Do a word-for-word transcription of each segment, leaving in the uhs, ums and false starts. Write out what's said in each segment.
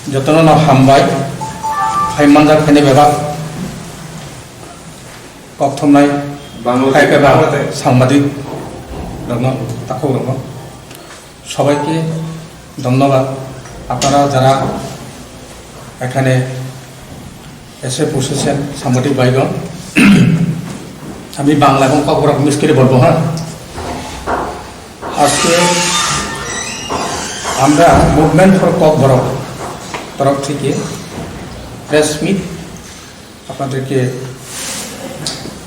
Jotono no hambai, hai manjak khaini bebak kok thumnai, Bangladesh, hai bebak Bangladesh. Sangbadik rokno, takhuk rokno, সবাইকে ধন্যবাদ। আপনারা যারা এখানে এসে বসেছেন, সাংবাদিক ভাইগণ, আমি বাংলা এবং ককবরক মিস করে বলবো, হ্যাঁ। আজকে আমরা মুভমেন্ট ফর ককবরক তরফ থেকে প্রেস মিট আপনাদেরকে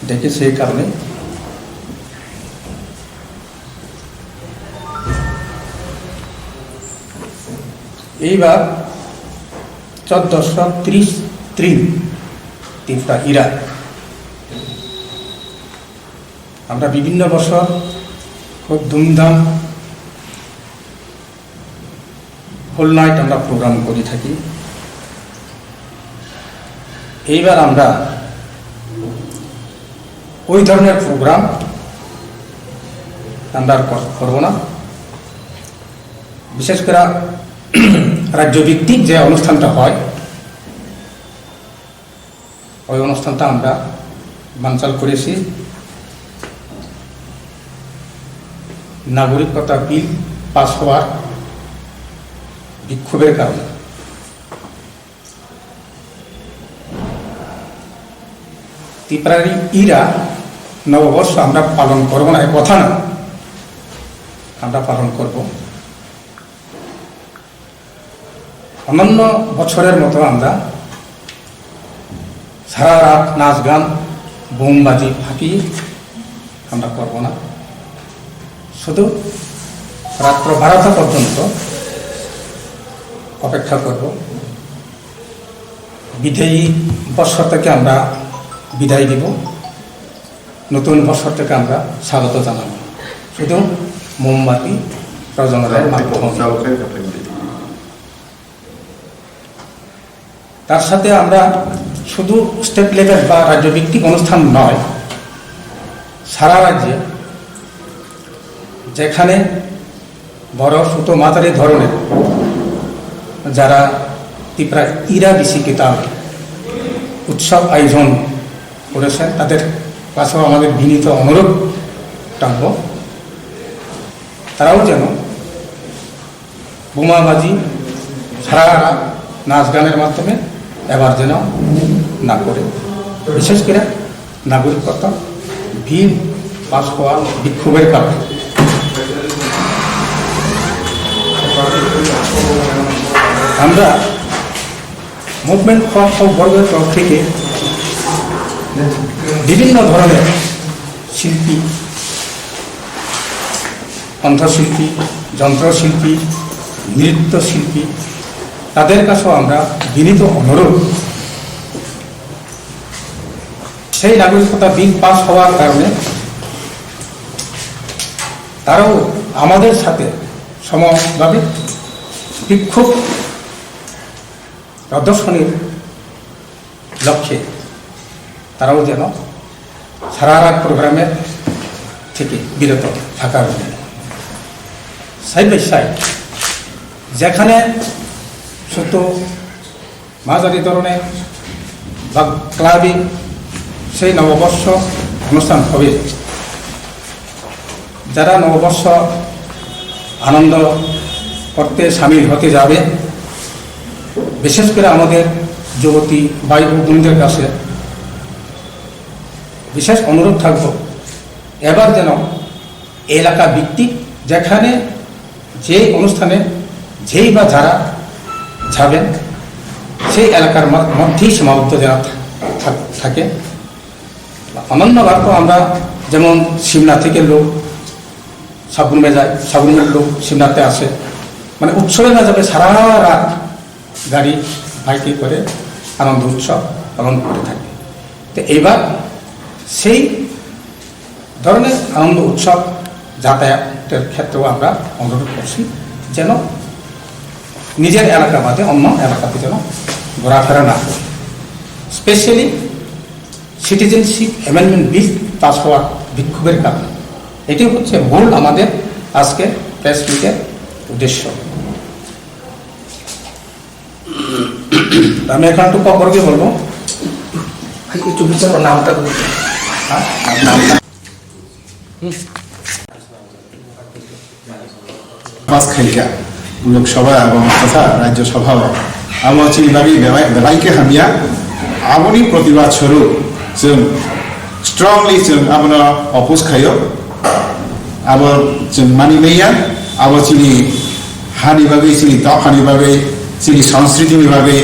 ডেকেছি এই কারণে। এইবার চোদ্দশো ত্রিশ ত্রিন ত্রিপুরা ইরা আমরা বিভিন্ন বছর খুব ধুমধাম হোল নাইট আমরা প্রোগ্রাম করে থাকি। এইবার আমরা ওই ধরনের প্রোগ্রাম আমরা আর কর-, করব না। বিশেষ করে রাজ্যভিত্তিক যে অনুষ্ঠানটা হয়, ওই অনুষ্ঠানটা আমরা বানচাল করেছি নাগরিকতা বিল পাস হওয়ার বিক্ষোভের কারণে। তিপ্রারি ইরা নববর্ষ আমরা পালন করব না, এ কথা না, আমরা পালন করব। অন্যান্য বছরের মতো আমরা সারা রাত নাচ গান, বোমবাজি ফাটিয়ে আমরা করব না। শুধু রাত্র বারোটা পর্যন্ত অপেক্ষা করব। বিদায়ী বছর থেকে আমরা বিদায় দিব, নতুন বছর থেকে আমরা স্বাগত জানাবো, শুধু মোমবাতি প্রজ্বলনের মাধ্যমে। তার সাথে আমরা শুধু স্টেট লেভেল বা রাজ্যভিত্তিক অনুষ্ঠান নয়, সারা রাজ্যে যেখানে বড় ছোট মাঝারি ধরনের যারা তিপ্রা ইরা বিসিকিতা উৎসব আয়োজন করেছেন, তাদের কাছেও আমাদের বিনীত অনুরোধ রাখব, তারাও যেন বোমাবাজি ছাড়া নাচ গানের মাধ্যমে এবার যেন না করে, বিশেষ করে নাগরিকত্ব বিল পাস হওয়া বিক্ষোভের কারণে। আমরা মুভমেন্ট ফর ককবরকের তরফ থেকে বিভিন্ন ধরনের শিল্পী, কণ্ঠশিল্পী, যন্ত্রশিল্পী, নৃত্যশিল্পী, তাদের কাছেও আমরা বিনীত অনুরোধ, সেই নাগরিকতা বিল পাস হওয়ার কারণে তারাও আমাদের সাথে সমভাবে বিক্ষোভ প্রদর্শনীর লক্ষ্যে তারাও যেন সারা রাত প্রোগ্রামের থেকে বিরত থাকার জন্য। সাইড বাই সাইড যেখানে ছোট মাঝারি ধরনের বা ক্লাবে সেই নববর্ষ অনুষ্ঠান হবে, যারা নববর্ষ আনন্দ করতে সামিল হতে যাবে, বিশেষ করে আমাদের যুবতী ভাই ও বোনদের কাছে বিশেষ অনুরোধ থাকবো, এবার যেন এলাকা ভিত্তিক যেখানে যে অনুষ্ঠানে যেই বা যারা যাবেন, সেই এলাকার ম-, মধ্যেই সীমাবদ্ধ যেন থা-, থা-, থাকে। অন্যান্য বার তো আমরা যেমন সিমলা থেকে লোক সাবরুমে যায়, সাবরুমের লোক সিমলাতে আসে, মানে উৎসবে না যাবে সারা রাত গাড়ি বাইকে করে আনন্দ উৎসব পালন করে থাকে। তো এবার সেই ধরনের আনন্দ উৎসব যাতায়াতের ক্ষেত্রেও আমরা অনুরোধ করছি, যেন নিজের এলাকা বাদে অন্য এলাকাতে যেন ঘোরাফেরা না করে, specially citizenship amendment bill pass হওয়ার বিক্ষোভের কারণে। এটি হচ্ছে মূল আমাদের আজকে প্রেস মিটের উদ্দেশ্য। আমি এখন একটু পর পর গিয়ে বলবো। ভাই, একটু বিচার করো, নামটা বলো। হ্যাঁ? নামটা। Pass khaikha Lok Sabha ebong totha Rajya Sabha o. Abo chini bagwi belai, belai khe hamya. Aboni protibad swarup chwng strongly chwng abono oppose khaio. Abo chwng mani maya. Abo chini hani bagwi, chini dophani bagwi, chini sanskritini bagwi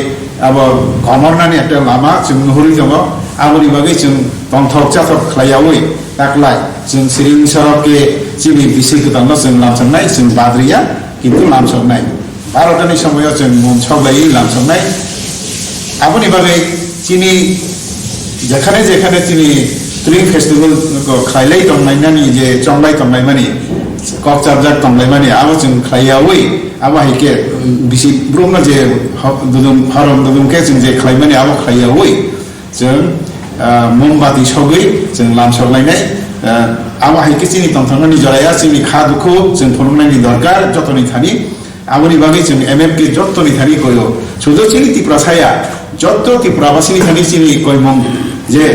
abo gomornani ekta lama chwng nuhurwi tongo. Aboni bagwi chwng tongthok chathok khlaiyaui taklai chwng siring sorok khe chini bisi kwtalno chwng lamsoknai, chwng badriya, kintu lamsoknai. Barotani somoyo chwng mum soklaiwi lamsoknai. Aboni bagwi chini jekhane jekhane chini Tring Festival ko khlailai tonglainani je chonglai tonglaimani, kok chapjak tonglaimani, abo chwng khlaiyaui, abo hai khe bisi brumno je ho-, dudum, horom dudum khe chwng je khlaimani, abo khlaiyaui, chwng, ah, mombati sogwi chwng lamsoklainai. Ah, abo hai khe chini tongthoknani joraya, chini kha dukhu chwng phunuknaini dorkar jotoni thani. Aboni bagwi chwng M F K jottoni thani koyo. Sudu chini Tiprasa ya, jotto Tiprabasini thani chini koimung je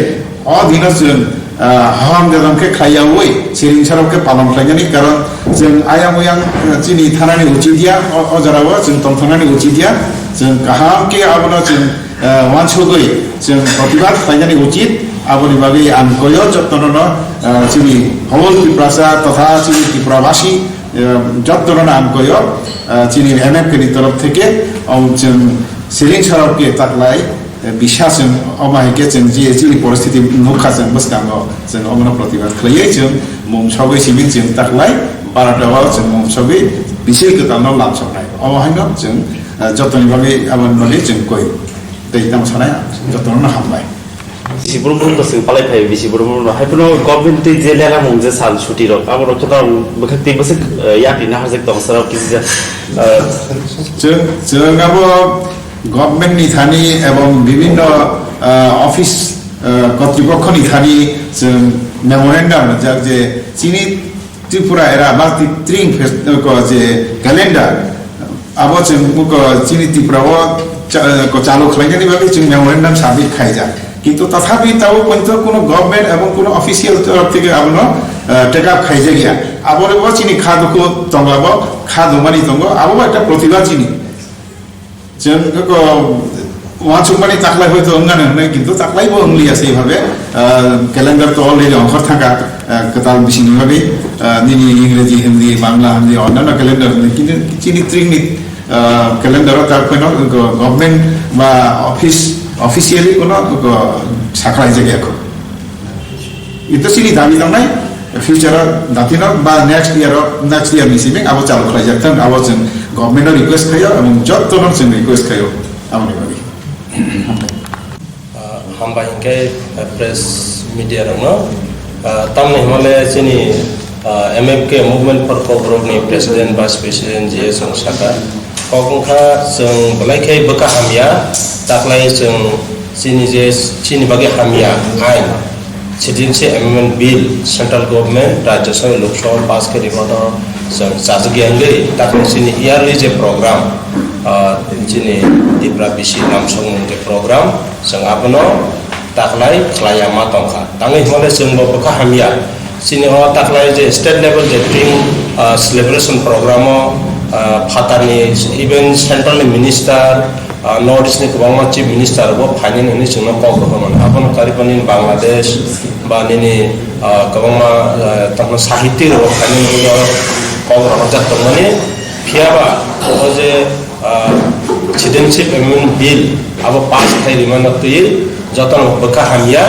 o dino chwng, ah, haham jadam khe khlaiyaui siring sarok khe palon khlainani, karon chwng ayang oyang, ah, chini thanani uchit ya, o, o jorao chwng tongthoknani uchit ya, chwng kaham khe abono chwng, ah, wansugwi chwng protibad khlainani uchit. Aboni bagwi ang koyo jottono, ah, chini whole Tiprasa totha chini Tiprabasi Eh, jottono ang koyo, eh, chini M F K ni torof theke, o chwng siring sarok khe taklai, eh, bisa chwng omo hai khe chwng je chini poristiti nukha chwng bwskango chwng omono protibad khlaiwi chwng mum sogwi simi chwng taklai barota o chwng mum sogwi bisi kwtalno lamsoknai. Omo haino chwng, eh, jottoni bagwi aboni bagwi chwng koi. Tei tamo sanai jottono hambai. Bisi brum brum to swng palai phai, bisi brum brum no. Hai phano government tei je lega mung je sal chuti rok, abo rok to bwkhak tei bwswk, eh, yapri na harjak tong sara kisi ja, eh, Chwng, chwng abo government ni thani ebong bibhinno, eh, office, eh, kotripokho ni thani chwng memorandum rijak je chini Tripura era ba ti-, Tring fest-, ko je calendar, abo chwng ko chini Tripura o cha-, ko chalu khlainani bagwi chwng memorandum submit khaijak. Kintu tathapi tabuk poito kuno government ebong kuno official torof theke abono, eh, take up khaijak ya. Abore bo chini kha dukhu tongo, abo kha dumani tongo, abo bo ekta protibad chini. Chwng ko uansukmani taklai hoito wngano hwnwi, kintu taklaibo wngliya se bhabe, ah, calendar to already ongkhor thangkha, ah, kwtal bisingni bagwi, ah, nini Ingreji, Hindi, Bangla, Hindi, onnano calendar hwnwi, kintu chini Tringni, ah, calendar o tak phano go-, government ba office, officially kono go-, sakhlai jagya kho. Ito chini dabi tongnai, future o datino ba next year o, next year ni simi abo chalu khlaijak thang, abo chwng government no request khayo, ebong jotto no chwng request khayo, aboni bagwi. Ah, hambai hinkhe, ah, press media rokno, ah, tamni hwnle chini, ah, M F K Movement for Kokborok ni president, vice president je chwng sakha. Kok wngkha chwng belai khe bwkha hamya, taklai chwng chini je chini bagwi hamya ain, Citizenship Amendment Bill, Central Government, Rajya Sabha, Lok Sabha pass khe rwmano chwng chajak ya wngwi, takhuk chini yearly je program, ah, chini Tipra bisi lamsokmung je program, chwng abono taklai khlaiya ma tongkha. Tangwi hwnmale chwngbo bwkha hamya. Chini o taklai je state level je team, ah, celebration program o, ah, phatarni, even central ni minister, ah, North East ni kwbangma chief minister bo phainani hwnwi chwngno kok rohormani. Abono karwi phano nini Bangladesh ba nini, ah, kwbangma, ah, tamo sahitya rok phainani hwnwi oro kok rohorjak tongmani. Phiyaba o je, ah, Citizenship Amendment Bill abo pass khai rimano twi jotono bwkha hamya,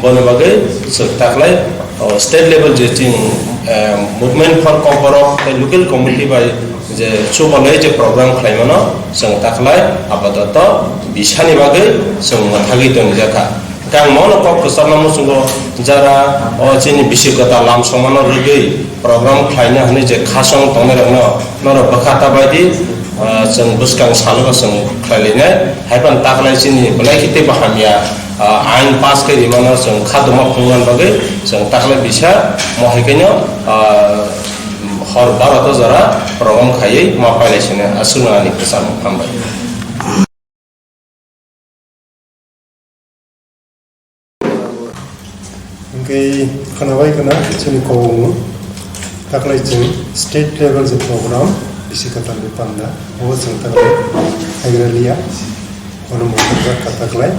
bono bagwi chwng taklai o state level je chini, ah, Movement for Kokborok tei local committee bai je chubalwi je program khlaimano chwng taklai apatatto bisani bagwi chwng mwthagwi tonijakha. Khe ang mono kok kwcharno muchungo, jara o chini bisi kwtal lamsokmano rwgwi program khlaina hwnwi je khasong tongnairokno norok bwkha ta bai di, ah, chwng bwskang salo chwng khlai lainai. Hai phano taklai chini belai khe teibo hamya, ah, ain pass khe rimano chwng kha duma phunukna bagwi chwng taklai bisa mo hai khe no, ah, hor baro ta jora program khaiwi ma pailai sini aswkno ani kwchangma hambai. Tei khwnabai khwna chini kobokno taklai chwng state level je program bisi kwtal ni panda, obo chwng taklai haigra liya, bono mwthangjakha taklai.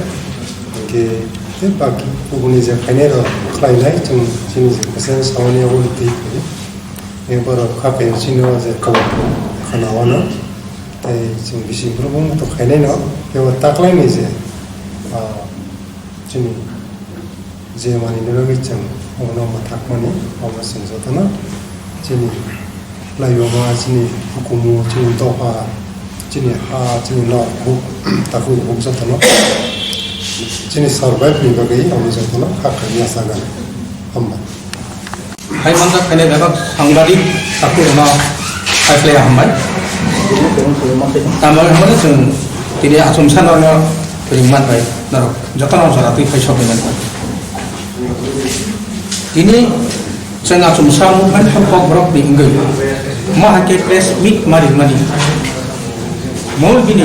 Hinkhe tei baki kubuni je khainai rok khlainai chwng chini je kwchang samani abo twi phai. Tei borok kha khaio chini o je kobokno khwnawano, tei chwng bisi borok bo muitu khainai no, tei o taklai ni je, ah, chini je manwi nw bagwi chwng obono mwthakmani, obo chwng jotono chini laibuma, chini hukumu, chini dopha, chini ha, chini nok, buk, takhuk buk jotono chini survive ni bagwi obo jotono kha khaimya sagan. Hambai. Hai manjak khainai bebak sangbadik takhuk rwno hai khlai hambai. Tamo hwnmani chwng tini achomsa norok ringman bai norok jotono jora twi khai sokwi mani. Tini chwng achomsa movement kok borok ni wngwi mo hai khe press meet ma ringmani mol bini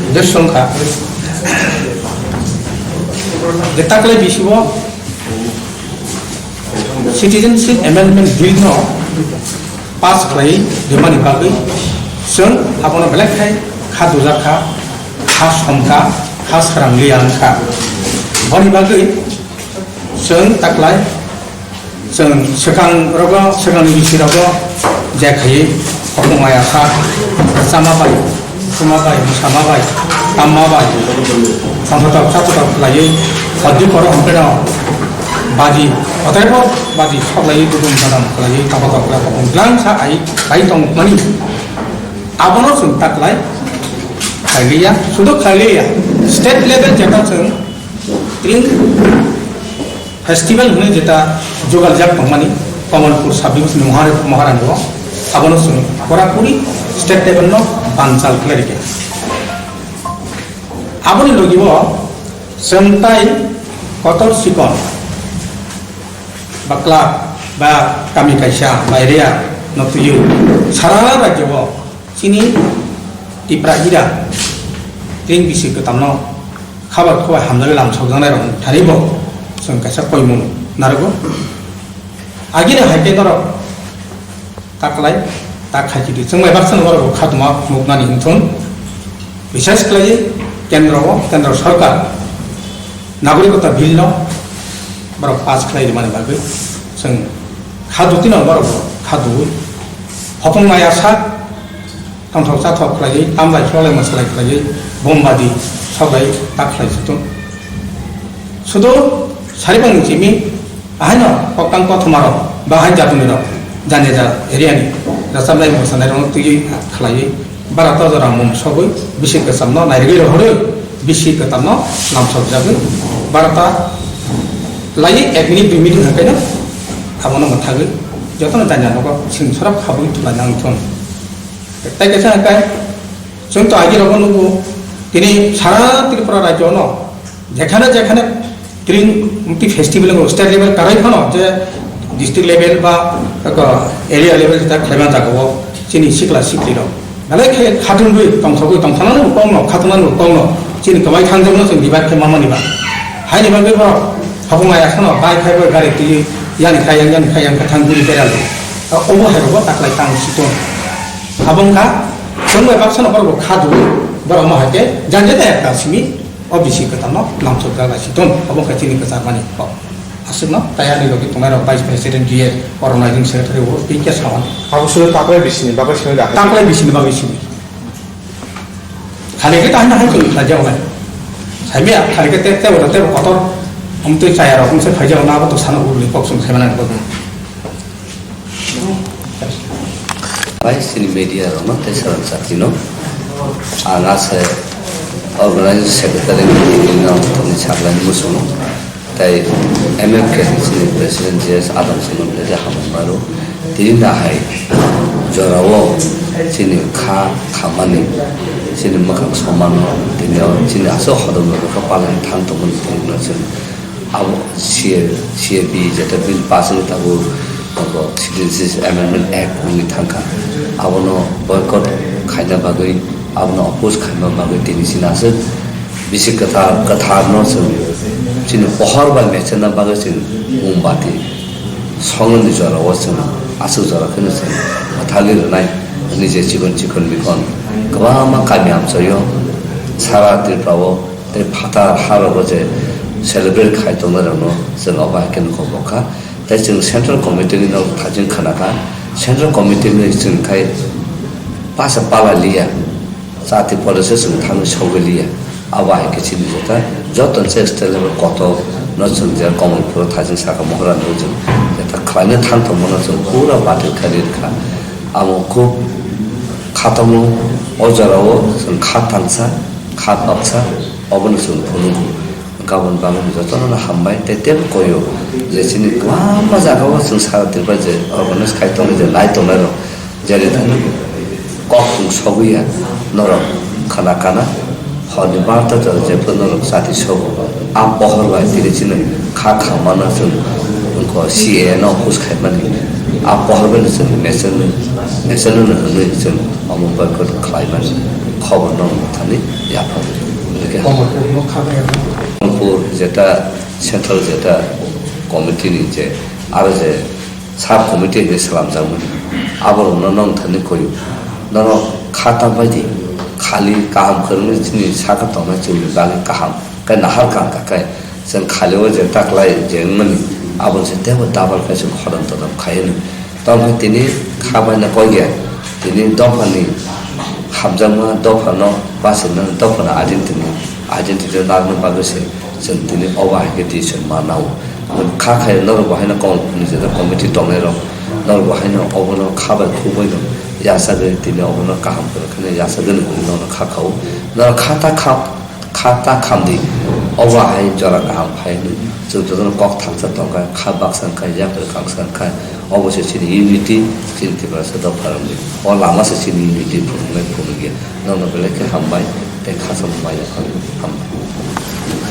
uddesho wngkha je taklai bisi o Citizenship Amendment Bill no pass khlai rimani bagwi chwng abono belai khai kha dujak kha, kha som kha, kha srang liya wng kha. Boni bagwi chwng taklai chwng swkang rogo, swkangni bisi rogo je khaiwi khopung maya kha, chama bai, chuma bai, bwsama bai, tamma bai, tongthotok chathotok khlaiwi hodi koro hwnkhe no baji, kotorbo baji soklaiwi budum badam khlaiwi tongthotok khlai khopung glangsa ai bai tongmani. Abono chwng taklai khailiya, sudo khailiya, state level jeta chwng tring festival hwnwi jeta jugaljak tongmani Kamalpur sub division ni Mohar-, Moharango, abono chwng pura puri state level no banchal khlai rikha. Aboni logi o chwng tai kotor sikon ba club ba kami kaisa ba area no twiwi sara rajyo o chini Tipra ira tring bisi kwtamno khabar khubai hamjagwi lam sokjaknai rok thani bo chwng kaisa koimung narogo. Agini hai khe norok taklai tak khai chidi chwng bai baksa norok khatuma nuknani wngthun. Bises khlai kendro o, kendro sorkar nagorikota bill no borok pass khlai rimani bagwi chwng kha dutino borok kha duwi hopong maya sak tongthok chathok khlaiwi, tambai khlai mwsalai khlaiwi, bombadi sobai tak khlai situng. Sudo saribangni simi ahaino koktang kothoma rok bahai jatoni rok jani ja area ni rachamnai mwsanai rok twiwi khlaiwi bara to jora mum sogwi bisi kwcham no nairigwi rohorwi bisi kwtam no lamsok jagwi bara ta lai ek minute dui minute hwnkhe no abono mwthagwi jotono jani nogo sing sorok khabwi thulai nang thung. Tai kaisa hwnkhe, chwng to agi rogo nugo, tini sara Tripura rajyo no, jekhane jekhane tring mukti festival no state level karai phano, je district level ba, eko area level jeta khlaiman jaga o, chini sikla sikli rok. Belai khe khatungwi tongthogwi tongthana no kong no, khatungna no kong no, chini kwmai thangjak no chwng divide khe mamani ba. Haini bagwi borok hokong ayasano bai khai bai gari twi yani khai yang, yani khai yang khe thang guri berai. Obo hai rogo taklai tang situng. Abo wngkha, chwng bai baksa no borok bo kha dui, borok omo hai khe janja da ekta simi, o bisi kwtal no lamsok jaga si ton, abo wngkha chini kwchar mani kok. Aswk no, tai ani logi tongnai rok Vice President, G S, Organizing Secretary, o twi khe sawan. Abo sudu taklai bisi ni bagwi simi da. Taklai bisi ni bagwi simi. Khali khe tahina hai chwng khlai jago nai. Saimya, khali khe te, te, te kotor, om twi chaya rok, om se phai jago na, abo to sana uli kok chwng saimana kok. Bai chini media rokno tei swrang chati no ang ase organizing secretary ni no tongni saklai muchungo tei M F K ni chini president J S Adam chini no belai hambai maro tini nahai jorao chini kha khamani chini mwkhang somano tini o chini aswk hodom rok palai thang tongmani tini no chwng Abo C A, C A B jeta bill pass wngwi tabuk, abo Citizenship Amendment Act wngwi thangkha. Abono boycott khaina bagwi, abono oppose khaima bagwi tini chini aswk bisi kwthar, kwtharno chwng Chini pohor bai mechena bagwi chwng mombati songni jorao chwng aswk jora kheno chwng mwthali rwnai hwnwi je chikon chikon mikon kwbangma kami amchaio sara Tripura o tei phatar harogo je celebrate khai tongnai rokno chwng obo hai khe nukho bokha. Tei chwng Central Committee ni no thajwng khna kha, Central Committee ni chwng khai pasa pala liya, chati pore se chwng thangwi sogwi liya. Abo hai khe chini jeta joto se state level kotor no chwng je Kamalpur o thajwng saka Mohora no chwng jeta khlaina thang tongmano chwng pura batil khlai rwkha. Amo khub khatamo o jorao chwng kha tangsa, kha baksa obono chwng phunukgo. Gabon bagwi jotono hambai tei tebo koyo je chini kwbangma jagao chwng sara Tripura je organize khai tongnai je nai tongnai rok jeri thani kok thung sogwi ya norok khana kana horni barta jora jephru norok chati sogo a pohor bai tini chini kha khamana chwng wngkho C A A no oppose khaimani a pohor bai chwng mechel mechel no hwnwi chwng omo boycott khlaimani khobor no thani yaphang. Kamalpur jeta Central jeta committee ni je aro je sub committee hinwi slamjakmani aborokno nong thani koyo norok kha tangbai di khali kaham kwrwngwi chini saka tongnai chwngni bagwi kaham khe nahar kang kha khe chwng khali o je taklai je wngmani abo se teibo double khe chwng hodam todam khai hwnwi. Tamo khe tini kha baina kok ya, tini dophani hamjakma dophano bachina dophano identity ni, identity no narwkna bagwi se chwng tini obo hai khe decision ma nao. Kha khai norok bo haino Kamalpur ni jeta committee tongnai rok, norok bo haino obono kha bai khuk bai no yachagwi tini obono kaham kwrwk khe no yachagwi no hwnwi norok kha khao. Norok kha ta kha Kha ta khamdi, obo hai jora kaham phai hwnwi chwng jotono kok thangsa tongkha, kha baksa wngkha, yapri kangsa wngkha, obo se chini unity, chini Tiprasa dopha rokni. O lama se chini unity phunuknai phunukya. Nokno belai khe hambai tei khacham maya phano hambai.